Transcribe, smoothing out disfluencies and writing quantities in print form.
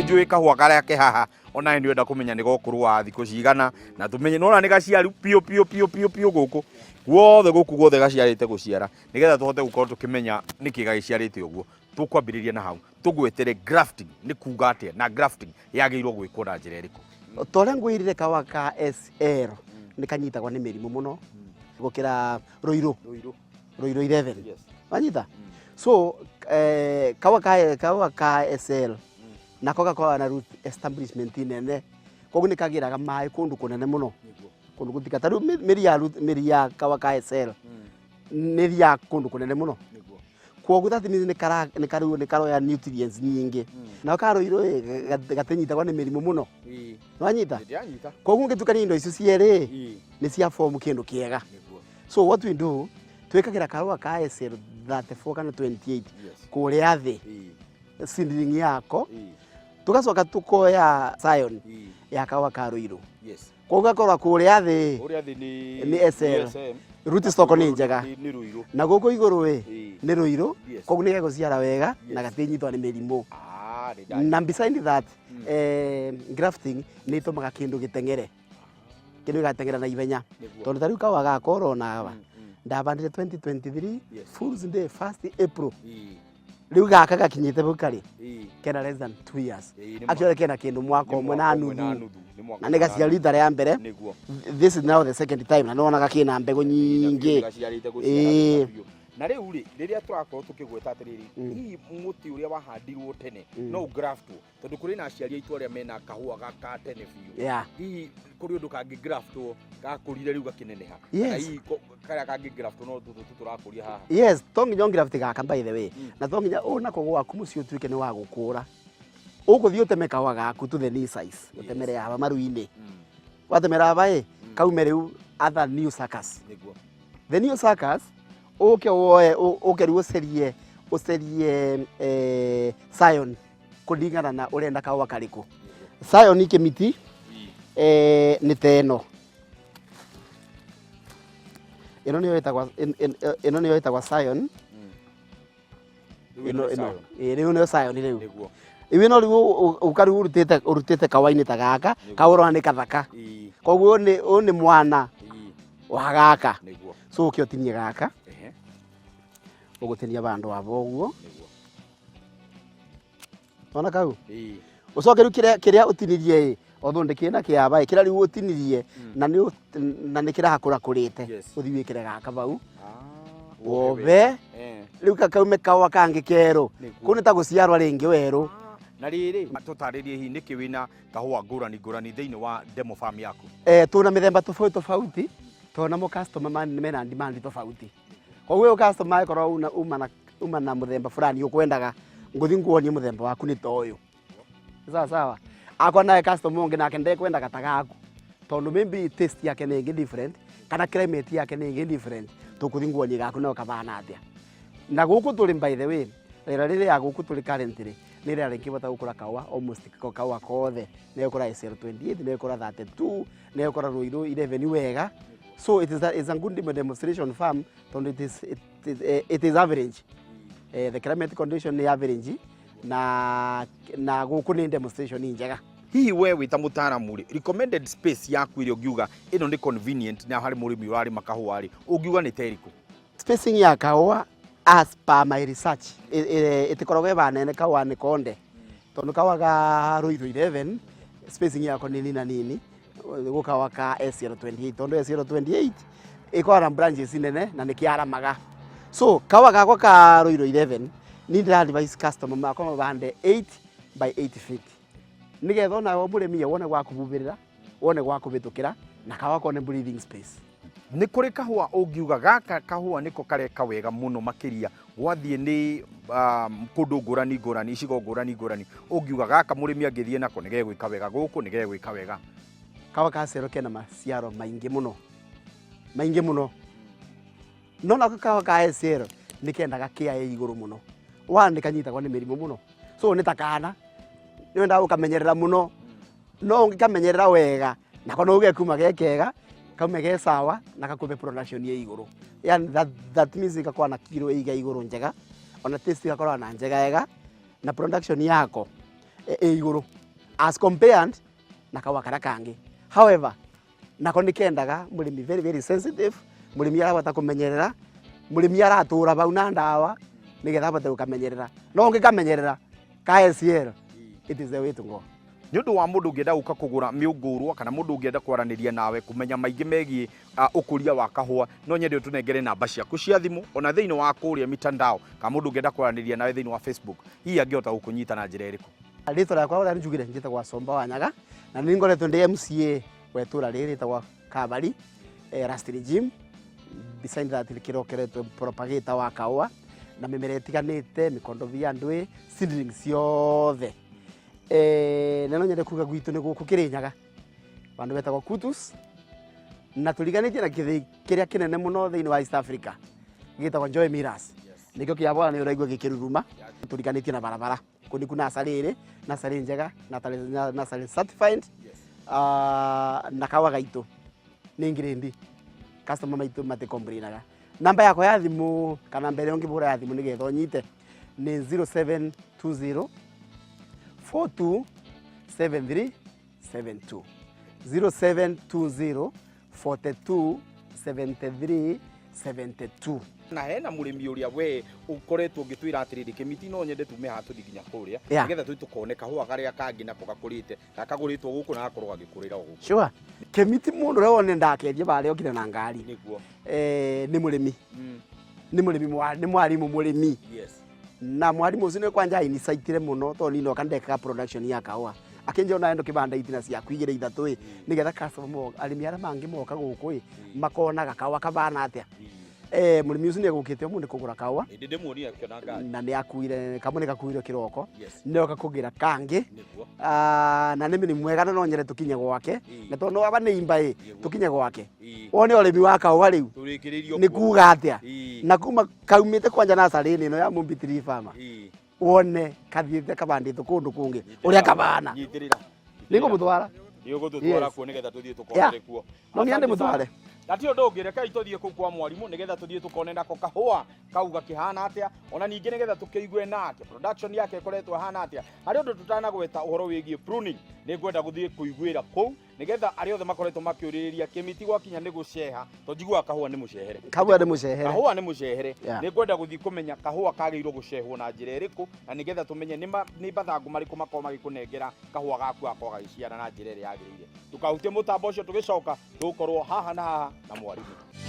Nĩ njũĩ kahũa karĩa ke haha, onawe nĩ ũrenda kũmenya nĩ gokũrũ wa thikũ cigana, na tũmenye nona nĩ gaciaru piũ piũ piũ piũ piũ gũkũ guothe, gũkũ guothe gaciarĩte gũciara, nĩgetha tũhote gũkorwo tũkĩmenya nĩkĩ gagĩciarĩte ũguo. Tũkwambĩrĩria na hau tũgwetere grafting nĩ kuga atĩa, na grafting yagĩrĩirwo gwĩkwo na njĩra ĩrĩkũ? Ta ũrĩa ngwĩrire, kahũa ka SL nĩ kanyitagwo nĩ mĩrimũ mũno gũkĩra Rũirũ. Rũirũ. Rũirũ 11. Wanyita? So kahũa ka SL nako gakoragwo na root establishment nene, koguo nĩ kagĩraga maĩ kũndũ kũnene mũno, kũndũ gũtika ta rĩu mĩri ya mĩri ya kahũa ka SL nĩ ya kũndũ kũnene mũno. Koguo that means nĩ karoya nutrients nyingĩ. Nao ka Rũirũ ĩ, gatinyitagwo nĩ mĩrimũ mũno. Wanyita? Ndĩranyita. Koguo ũngĩtukania indo icio cierĩ, nĩ cia form kĩndũ kĩega. So what we do, twĩkagĩra kahũa ka SL 34 kana 28 kũrĩa thĩ seedling yako, tũgacoka tũkoya scion ya kahũa ka Rũirũ. Koguo gakorwo kũrĩa thĩ Ũrĩa thĩ nĩ nĩ SL. Root stock nĩ njega. Nĩ Rũirũ. Na gũkũ igũrũ ĩ nĩ Rũirũ. Koguo nĩ gegũciara wega na gatinyitwo nĩ mĩrimũ. Ah, nĩ ndanyita. Na beside that, grafting nĩ ĩtũmaga kĩndũ gĩteng'ere, kĩndũ gĩgateng'era na ihenya, tondũ ta rĩu kahũa gaka ũrona haha ndabandire 2023, Fools Day, 1st April. Rĩu gaka gakinyĩte bau karĩ kena less than 2 years. Actually kena kĩndũ mwaka ũmwe na nuthu, na nĩ gaciara rita rĩa mbere. This is now the second time, na nĩwonaga kĩna mbegũ nyingĩ. Gaciarĩte gũciara biũ. Na rĩu rĩ, rĩrĩa tũrakorwo tũkĩgweta atĩrĩrĩ, hihi mũtĩ ũrĩa wahandirwo tene no ũgraftwo? Tondũ kũrĩ na aciari aitũ arĩa mena kahũa gaka tene biũ. Hihi kũrĩ ũndũ kangĩ graftwo gakũrire rĩu gakĩneneha? Yes. Kana hihi karĩa kangĩ graftwo no tũtũ tũrakũria haha? Yes, to nginya ũngraft gaka, by the way, na to nginya ũũ nako gwaku mũciĩ ũtuĩke nĩ wa gũkũra. Ũgũthiĩ ũteme kahũa gaku to the knee size, ũtemere haha maru-inĩ. Watemera haha ĩ, kaume rĩu other new suckers. The new suckers ũke woe, ũke rĩu ũcerie scion kũringana na ũrenda kahũa karĩkũ. Scion kĩmiti nĩ ta ĩno, ĩno nĩyo ĩtagwo ĩno nĩyo ĩtagwo scion. Rĩu ĩno nĩ ĩno scion. Ĩ, rĩu nĩyo scion rĩu. Rĩu ĩno rĩu ũka rĩu ũrutĩte kawainĩ ta gaka kaũrona nĩ kathaka. Koguo ũyũ nĩ mwana wa gaka. So ũke ũtinie gaka. Ũgũtinia bandũ abo ũguo. Ona kau ũcoke rĩu kĩrĩa ũtinirie ĩ, although ndĩkĩrĩ na kĩaba ĩ, kĩrĩa rĩu ũtinirie na nĩ kĩrakũra kũrĩte, ũthiĩ wĩkĩre gaka bau. Ah, wove. Rĩu kakaume kahũa kangĩ kerũ. Kũu nĩ ta gũciarwa rĩngĩ werũ. Na rĩrĩ, tũtarĩrie hihi nĩkĩ wĩna kahũa ngũrani ngũrani thĩinĩ wa demo farm yaku? Tuna mĩthemba tofauti tofauti, tondũ namo customer mena demand tofauti. Koguo ũyũ customer angĩkorwo uma na mũthemba fulani ũkwendaga, ngũthi nguonie mũthemba waku nĩ ta ũyũ, sawa sawa. Akwa nawe customer ũngĩ nake ndekwendaga ta gaku, tondũ maybe taste yake nĩ ĩngĩ different, kana climate yake nĩ ĩngĩ different. Tũkũthi nguonie gaku nao kabana atĩa. Na gũkũ tũrĩ, by the way, rĩera rĩrĩ ya gũkũ tũrĩ currently nĩ rĩera rĩngĩbota gũkũra kahũa, almost kahũa kothe. Nĩ gũkũra SL 28, nĩ gũkũra 32, nĩ gũkũra Rũirũ 11 wega. So it's a good demonstration farm, tondũ it is average, the climate condition nĩ average, na gũkũ nĩ demonstration njega. Hihi we wĩ ta mũtaaramu rĩ, recommended space yaku ĩrĩa ũngiuga ĩno nĩ convenient na harĩ mũrĩmi ũrarĩma kahũa rĩ, ũngiuga nĩ ta ĩrĩkũ? Spacing ya kahũa, as per my research, ĩtikoragwo ĩ nene kahũa nĩ konde, tondũ kahũa ga Rũirũ 11 spacing yako nĩ nina nini gũkawa ka SL 28, tondũ SL 28 ĩkoragwo na branches nene na nĩ kĩaramaga. So kahũa gakwa ka Rũirũ 11, ni ndĩra advise customer makwa mabande 8 by 8 feet, nĩgetha onawe mũrĩmi wone gwa kũbubĩrĩra, wone gwa kũbĩtũkĩra, na kahũa kone breathing space. Nĩ kũrĩ kahũa ũngiuga gaka kahũa nĩko kareka wega mũno makĩria gwathiĩ nĩ kũndũ ngũrani ngũrani, icigo ngũrani ngũrani, ũngiuga gaka mũrĩmi angĩthiĩ nako nĩ gegwĩka wega gũkũ, nĩ gegwĩka wega? Kahũa ka cero kena maciaro maingĩ mũno, maingĩ mũno, no nako kahũa ka SL nĩ kendaga kĩa ĩ igũrũ mũno. One, nĩ kanyitagwo nĩ mĩrimũ mũno, so nĩ ta kana nĩ wendaga gũkamenyerera mũno. No ũngĩkamenyerera wega, nako no ũgekuma ge kega, kaume ge sawa na gakũhe production ĩ igũrũ. Yani that means igakorwo na kiro ĩiga igũrũ njega, ona taste igakorwo na njega ega, na production yako ĩ igũrũ. As compared na kaua karia kangi. However, nako nĩ kendaga mũrĩmi very very sensitive, mũrĩmi arahota kũmenyerera, mũrĩmi aratura bau na ndawa nĩgetha ahote gũkamenyerera. No ũngĩkamenyerera ka SL, it is the way to go. Nĩ ũndũ wa mũndũ ũngĩenda gũka kũgũra mĩũngũrwa kana mũndũ ũngĩenda kwaranĩria nawe kũmenya maingĩ megiĩ ũkũria wa kahũa, no nyende ũtũnengere namba ciaku cia thimũ ona thĩinĩ wa kũrĩa mitandao, kana mũndũ ũngĩenda kwaranĩria nawe thĩinĩ wa Facebook, hihi angĩhota gũkũnyita na njĩra ĩrĩkũ? Rĩtwa rĩakwa ũrĩa njugire njĩtagwo Somba Wanyaga na nĩ ngoretwo ndĩ MCA wa itũra rĩrĩ rĩtagwo Kabari, last regime. Beside that kĩrokeretwo propagator wa kahũa na mĩmera ĩtiganĩte, mĩkondobia, ndwĩ, seedlings ciothe. Na no nyende kuga gwitũ nĩ gũkũ Kĩrĩnyaga, vandũ betagwo Kutus, na tũriganĩtie na kĩthĩi kĩrĩa kĩnene mũno thĩinĩ wa East Africa gĩtagwo Joy Millers. Nĩkĩo kĩa bora nĩ ũraigua gĩkĩruruma. Tũriganĩtie na barabara kũu nĩku nursery ĩrĩ, nursery njega, nursery certified. Na kawa gaitũ nĩ grade, customer maitũ matĩ-complainaga. Namba yakwa ya thimũ kana mbere ũngĩbũra ya thimũ nĩgetha ũnyite nĩ 0720 42 73 72, 0720 42 73 72. Na hena mũrĩmi ũrĩa we ũkoretwo ũngĩtwĩra atĩrĩrĩ, Kĩmiti, no nyende tume haha tũthiĩ nginya kũrĩa nĩgetha tũthiĩ tũkone kahũa karĩa kangĩ nako gakũrĩte, gakagũrĩtwo gũkũ na gakorwo gagĩkũrĩra o gũkũ. Sure. Kĩmiti, mũndũ ũrĩa wone ndakendia barĩa okire na ngari. Nĩ mũrĩmi. Nĩ mũrĩmi, nĩ mwarimũ mũrĩmi. Na mwarimũ ũcio nĩ kwanja insight mũno tondũ niĩ ndoka ndekaga production ya kahũa, akĩnjĩra ona endo kĩbanda itina ciaku igĩrĩ ithatũ ĩ, nĩgetha customer arĩmi arĩa mangĩ moka gũkũ ĩ, makonaga kahũa kabana atĩa. Mũrĩmi ũcio nĩ egũkĩte ũmũthĩ kũgũra kahũa. Ĩndĩ ndĩmuonire akĩona ngari. Na nĩ akuire kamwe, nĩ gakuire kĩroko. Nĩ oka kũgĩra kangĩ. Na nĩ mũrĩmi mwega na no nyende tũkinye gwake. Na tondũ no aba nĩ imba ĩ, tũkinye gwake wone ũrĩmi wa kahũa rĩu. Tũrĩkĩrĩirio nĩ kuo. Kuga atĩa? Na kuma kaumĩte kwanja nacarĩ-inĩ ĩno ya Mumbi Tree Farmer, wone kathiĩte kabandĩtwo kũndũ kũngĩ ũrĩa kabana. Nyitĩrĩra. Nĩ ngũmũtwara. Nĩ ũgũtũtwara kuo nĩgetha tũthiĩ tũkonere kuo. No nginya ndĩmũtware. Na ti ũndũ ũngĩ, rekei tũthiĩ kũu kwa mwarimũ nĩgetha tũthiĩ tũkone nako kahũa kau gakĩhana atĩa, ona ningĩ nĩgetha tũkĩigue nake production yake ĩkoretwo ĩhana atĩa. Harĩ ũndũ tũtanagweta ũhoro wĩgiĩ pruning, nĩ ngwenda gũthiĩ kũiguĩra kũu nĩgetha arĩa othe makoretwo makĩũrĩrĩria Kĩmiti gwakinya nĩ gũceha, to njiguaga kahũa nĩ mũcehere. Kahũa nĩ mũcehere. Kahũa nĩ mũcehere. Nĩ ngwenda gũthiĩ kũmenya kahũa kagĩrĩirwo gũcehwo na njĩra ĩrĩkũ, na nĩgetha tũmenye nĩ mathangũ marĩkũ makorwo magĩkũnengera kahũa gaku gakorwo gagĩciara na njĩra ĩrĩa yagĩrĩire. Ndũkahutie mũtambo ũcio, tũgĩcoka tũgũkorwo haha na haha na mwarimũ.